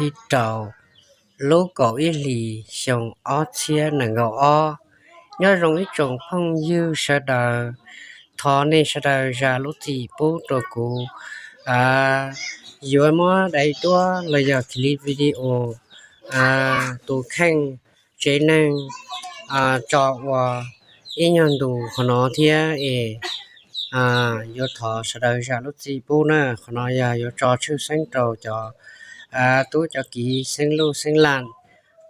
Ib rau lub kaum ib hlis xyoo ob txhiab nees nkaum ob. Nyob zoo ib tsoom phooj ywg sawv daws, thov nej sawv daws zam lub txim pub rau kuv. Yuav muab daim duab los yog clip video tus kheej tsev neeg tso ua ib nyuag ntus qhov no thiab es yuav thov sawv daws zam lub txim pub na. Qhov no yog yuav tso tshwj xeeb rau cov tub cov kiv xeeb luj xeeb laj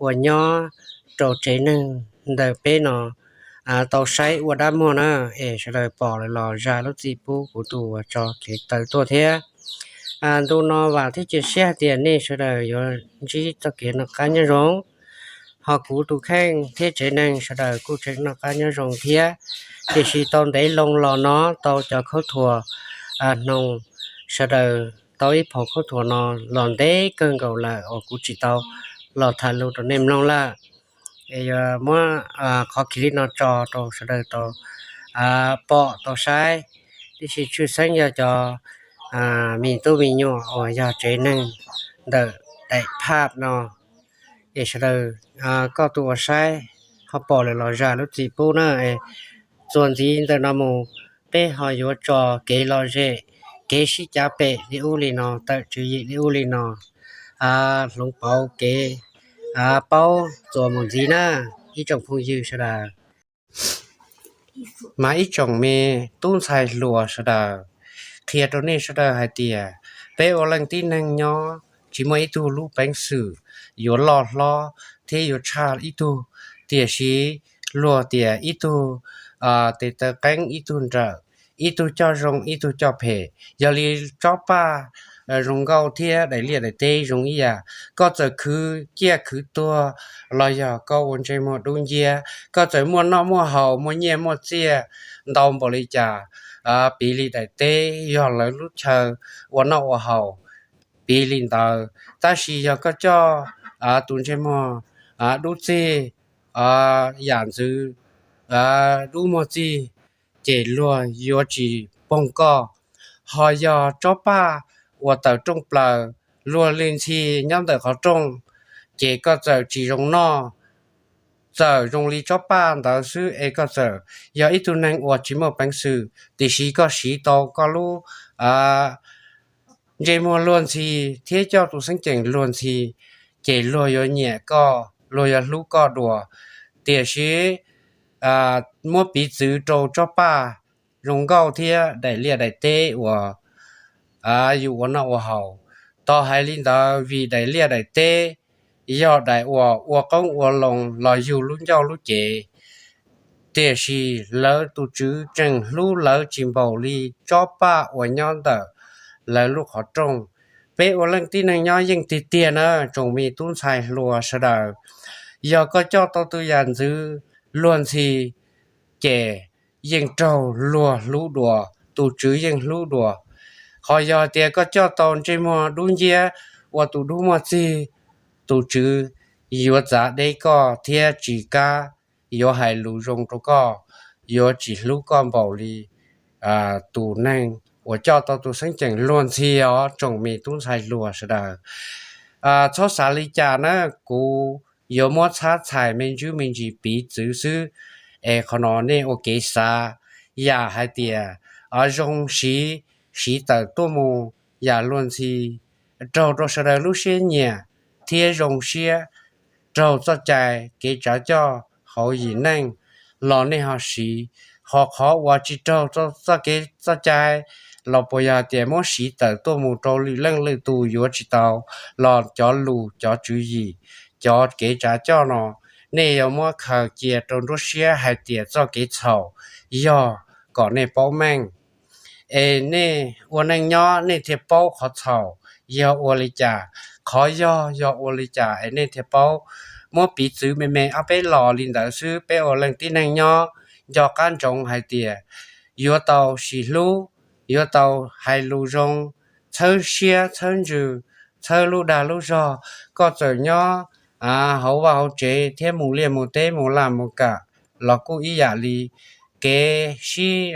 uas nyob rau tsev neeg ntawm peb no tau saib ua dab muag na, es sawv daws pom lawm los zam lub txim pub kuv tus uas tso kev taw tuaj thiab. Ntu no vam thiab cia siab hais tias nej sawv daws yuav ntsib txoj kev noj qab nyob zoo, ho kuv tus kheej thiab tsev neeg sawv daws kuj tseem noj qab nyob zoo thiab. Tiam sis tau ntev loo los no tau cov khaub thuas hnoos, sawv daws tau ib phaum khaub thuas no los ntev kawg nkaus lawm uas kuv tsis tau los tham lus rau nej mloog lawm. Es yuav muab qhov clip no tso rau sawv daws tau pom tau saib, tiam sis tshwj xeeb yog cov me tub me nyuam uas yog tsev neeg ntawm daim phaj no. Es sawv daws, koj tus uas saib ho pom lawm los zam lub txim pub na. Txuas ntxiv ntawm no mus, peb ho yuav tso kev lom zem, kev sib cav pem li ub li no, tawm tswv yim li ub li no, hloov pauv kev paub txuas mus ntxiv na, ib tsoom phooj ywg sawv daws. Mas ib tsoom me tub ntxhais hluas sawv daws, qhia rau nej sawv daws hais tias peb ua leej tib neeg nyob tsis muaj ib tug lub peev xwm yuav loj hlob thiab yuav tshaj ib tug, tiam sis luag tias ib tug tes taw qeeb ib tug nrawm, ib tug coj zoo ib tug coj phem. Yog li tsob paj zoo nkauj thiab daim liaj daim teb zoo ib yam, koj txawm khwv ciaj khwv tuag los yog koj ua ntsej muag dub nciab, koj txawm muaj noj muaj haus muaj nyiaj muaj txiaj ntau npaum li cas, piv li daim teb yog lawv lub chaw ua noj ua haus, piv li ntawd. Tab sis yog koj coj tus ntsej muag dub txig, yam ntxwv dub muag txig, ces luag yuav tsis poog koj. Ho yog tsob paj uas tawm rooj plaws, luag li ntxhi nyob ntawm qhov rooj, ces koj txawm tsis zoo noj. Txawm zoo li tsob paj ntawd xwb es koj txawm yog ib tug neeg uas tsis muaj peev xwm, tiam sis koj siv tau koj lub ntsej muag luag ntxhi thiab coj tus xeeb ceem luag ntxhi, ces luag yuav nyiam koj, luag yuav hlub koj dua. Tiam sis muab piv txwv rau tsob paj zoo nkauj thiab daim liaj daim teb uas yus ua noj ua haus. Tau hais li ntawd vim daim liaj daim teb yog daim uas ua qoob ua loo los yug lub ncauj lub cev, tiam sis lawv tus tswv tseem hlub lawv tsis npaum li tsob paj uas nyob ntawm lawv lub qhov rooj. Peb ua leej tib neeg nyob yeej tiag tiag na tsoom me tub ntxhais hluas sawv daws, yog koj coj tau tus yam ntxwv luag ntxhi, ces yeej raug luag hlub dua, tus tswv yeej hlub dua. Ho yog tias koj coj tau ntsej muag dub nciab ua tus dub muag txig, tus tswv yuav txav deb koj thiab tsis kam yuav hais lus zoo rau koj, yuav tsis hlub koj npaum li tus neeg uas coj tau tus xeeb ceem luag ntxhi os tsoom me tub ntxhais hluas sawv daws. Txhob xav li cas na, kuv yuav muab txhab txhais me ntsis me ntsis piv txwv xwb, es qhov no nej ua kev xav yam hais tias zoo siv, siv tawm tuaj mus yam luag ntxhi, raug rau sawv daws lub siab nyiam thiab zoo siab, raug txoj cai kev tsav coj hauv yim neej los nej ho siv. Ho qhov uas tsis raug txoj kev txoj cai los puas yog tias muab siv tawm tuaj mus rau lwm leej lwm tus yuav tsis tau, los cov lus cov tswv yim, cov kev tsav coj no nej yuav muab khaws cia rau nruab siab hais tias txoj kev txhaum yog kom nej paub meej, es nej ua neej nyob nej thiaj paub qhov txhaum yog ua li cas, qhov yog yog ua li cas es nej thiaj paub. Muab piv txwv me me ob peb los li ntawd xwb, peb ua leej tib neeg nyob nco qab ntsoov hais tias yuav tau sis hlub, yuav tau hais lus zoo, txhawb siab txhawb ntsws, txhawb lub dag lub zog. Koj txawm nyob hauv vaj hauv tsev thiab mus liaj mus teb mus laj mus kam los kuj ib yam li kev sib,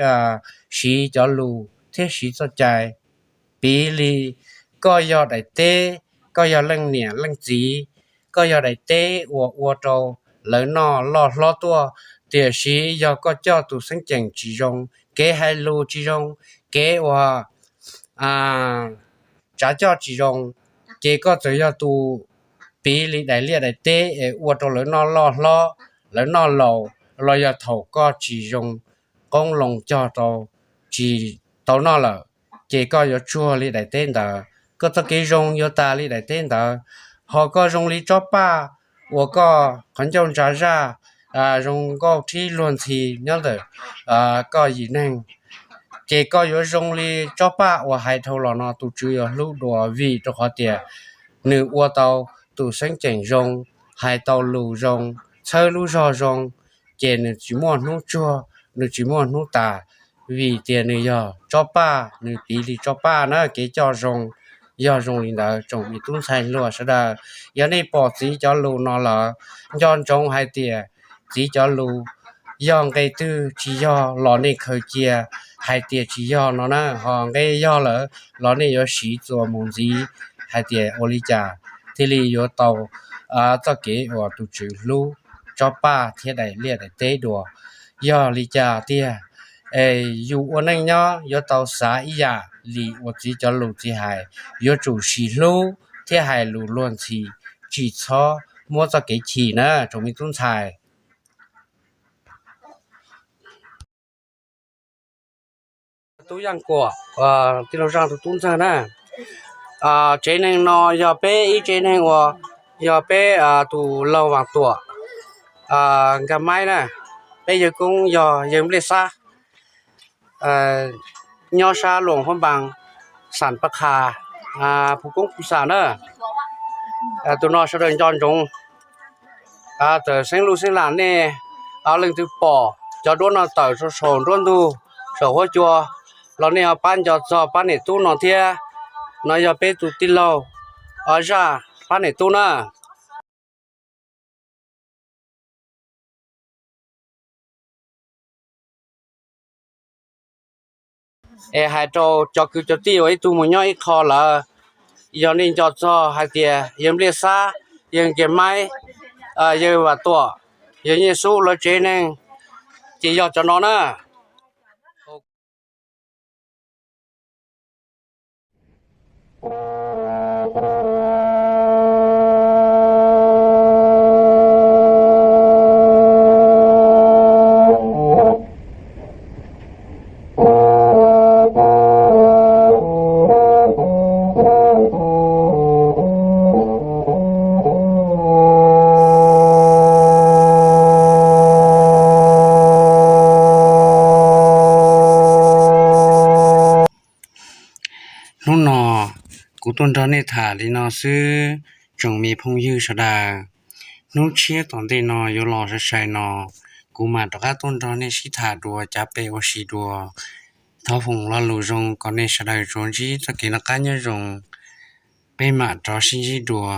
siv cov lus thiab siv txoj cai. Piv li koj yog daim teb, koj yog leej niam leej txiv, koj yog daim teb uas ua rau lawv noj loj hlob tuaj, tiam sis yog koj coj tus xeeb ceem tsis zoo, kev hais lus tsis zoo, kev uas tsav coj tsis zoo, ces koj txawm yog tus piv li daim liaj daim teb es ua rau lawv noj loj hlob, lawv noj laus, los yog thaum koj tsis zoo qoob loo cog rau tsis tau noj lawm, ces koj yuav tsuag li daim teb ntawd, koj txoj kev zoo yuav tas li daim teb ntawd. Ho koj zoo li tsob paj uas koj qhov ncauj ntsa zaj, zoo nkauj rhib luag ntxhi nyob ntawm koj yim neeg, ces koj yuav zoo li tsob paj uas hais dhau los no tus tswv yuav hlub dua, vim rau qhov tias nws ua tau tus xeeb ceem zoo, hais tau lus zoo, txhawb lub zog zoo, ces nws tsis muaj hnub tsuag, nws tsis muaj hnub tas, vim tias nws yog tsob paj, nws piv li tsob paj na. Kev coj zoo yog zoo li ntawd tsoom me tub ntxhais hluas sawv daws. Yog nej pom txiv cov lus no lawm, nco ntsoov hais tias txiv cov lus yog nqe twg tsis yog los nej khaws cia hais tias tsis yog no na, ho nqe yog lawm los nej yuav siv txuas mus ntxiv hais tias ua li cas thiaj li yuav tau txoj kev uas tus tswv hlub tsob paj thiab daim liaj daim teb dua. Yog li cas tiag, es yus ua neej nyob yuav tau xav ib yam li uas txiv cov lus txiv hais, yuav tsum sis hlub thiab hais lus luag ntxhi, tsis txhob muab txoj kev chim na tsoom me tub ntxhais. Tub Yaj Kuam, tij laug Zaj tus tub ntxawg na. Tsev neeg no yog peb ib tsev neeg uas yog peb tus laug Vam Tuam nkag maib na. Peb yawg koob yog yawg Nplij Xab, nyob sab Luam Huab Npas, xam Paj Qha, Phu Koob Phu Xam na. Tus no sawv daws nco ntsoov, txawm xeeb lus xeeb lam nej leej twg pom cov duab no tawm saum nruab ntug, saum huab cua, los nej ho pab nco txog pab niam tub no thiab. No yog peb tus tij laug Zaj pab niam tub na. Es hais rau cov kwv cov tij uas ib tug mus nyob ib qho lawm, yog nej nco txog hais tias yawg Nplij Xab, yawg Nkiag Maib, yawg Vam Tuam, yawg Nyiaj Xub lawv tsev neeg, ces yog cov no na. Hnub no kuv tuaj nrog nej tham li no xwb tsoom me phooj ywg sawv daws. Hnub tshiab tom ntej no yuav los sai sai no, kuv mam rov qab tuaj nrog nej sib tham dua, cav pem ua si dua. Thov foom lo lus zoo kom nej sawv daws tsuas ntsib txoj kev noj qab nyob zoo. Peb mam rov sib ntsib dua.